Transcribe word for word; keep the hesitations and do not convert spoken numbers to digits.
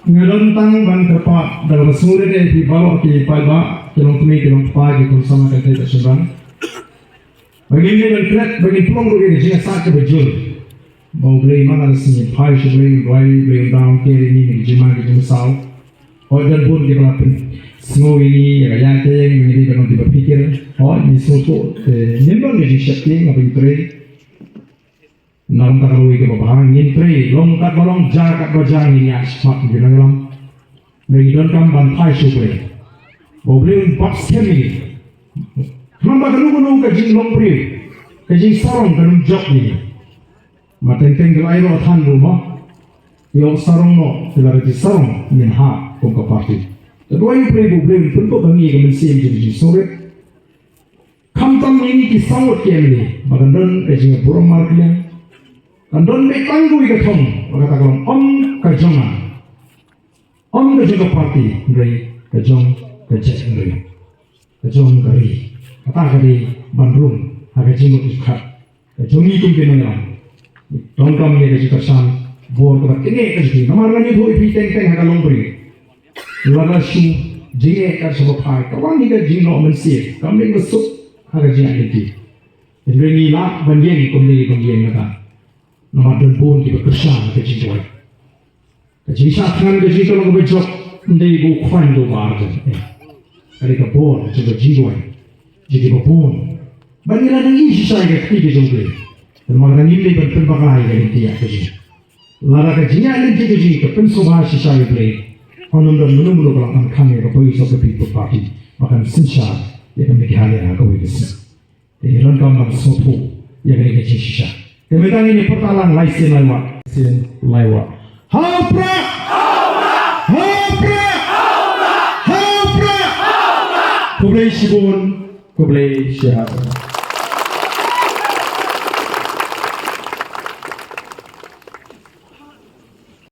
Nga don tang ban kyrpad da kaba sngewrit ïa phi baroh ki paidbah, ki longkmie, ki longkpa, ki khun samla, ki kynthei, ki shynrang, ba ngin ïa ban klet, ba ngin pynlong ruh ïa ka jingïasaid kaba jur. Ba U Blei man la ka sngi phai sha U Blei, U Blei, U Blei un dang ker ïa ngi na ki jingma ki jingsaw. Hooid, don bun kiba la pynsngew ïa ngi ïa ka ïaid ïa ngi, ngi dei ban long kiba pyrkhat. Hooid, ngi sngewthuh, te ngim don ka jingsheptieng, nga pyntrei. Namar kata ka ruh kaba bha ngin trei, long katba long, jia katba jia, ngin ïaid shakhmat, ngin ïalam. Ngi donkam ban phai sha U Blei, ba U Blei un bat skhem ïa ngi. Namar ba kano kano ka jinglong briew, ka jingsarong kan ym jop ïa ngi. Mar teng teng ka la ïaroh than ruh mo, ïoh sarong noh, te lada jingsarong ngin hap kum ka party. Te duwai U Blei ba U Blei un pynbeit ïa ngi ka mynsiem jong ka jingsngewrit. Khamtam ïa ngi ki saw ngut ki M L A, ba kan don ka jingburom markylliang. Kan don beit tang kawei ka thong, ba kata ka long ym ka jong nga, ym ka jong ka party, hynrei ka jong ka jaitbynriew, ka jong ka ri. Kata ka dei ban rung ha ka jingmut jingpyrkhat ka jong ngi kum ki nongïalam. Donkam ïa ka jingkyrshan, bor kaba tyngeh ka jong ngi. Namar nga ïathuh ïa phi teng teng ha ka longbriew, lada shu jingeh ka shu ba phai, ka wan ïa ka jingnoh mynsiem, kam dei ba suk ha ka jingïaid lynti. Hynrei ngi lah ban ïeng kumne ban ïeng na ka. Namar don bun kiba kyrshan ha ka jingduwai. Ka jingshah thngan ka jingkylluid kaba jop, ym dei ba u khwan da u ba arjan. Eh. Ka dei ka bor jong ka jingduwai jong kiba bun. Ba ngi la dang ïohi shisha ïa ka kti ka jong U Blei. Namar ka ngim dei ban pynbakla ïa ka lynti ïa ka jong ngi. Lada ka jingïaid lynti ka jong ngi ka pynsngewbha shisha ïa U Blei, hynrei ym don mano mano ba lah ban khang ïa ka bor jong ka People's Party ba kan synshar ïa ka Meghalaya ha kawei ka sien. Te ngi donkam ban sngewthuh ïa kane ka jingshisha. Te mynta ngin ïa pyrta lang lai sien lai wah. Sien lai wah. Ha u Prah! Ha u Prah! Ha u Prah! Khublei shibun, khublei shihajar.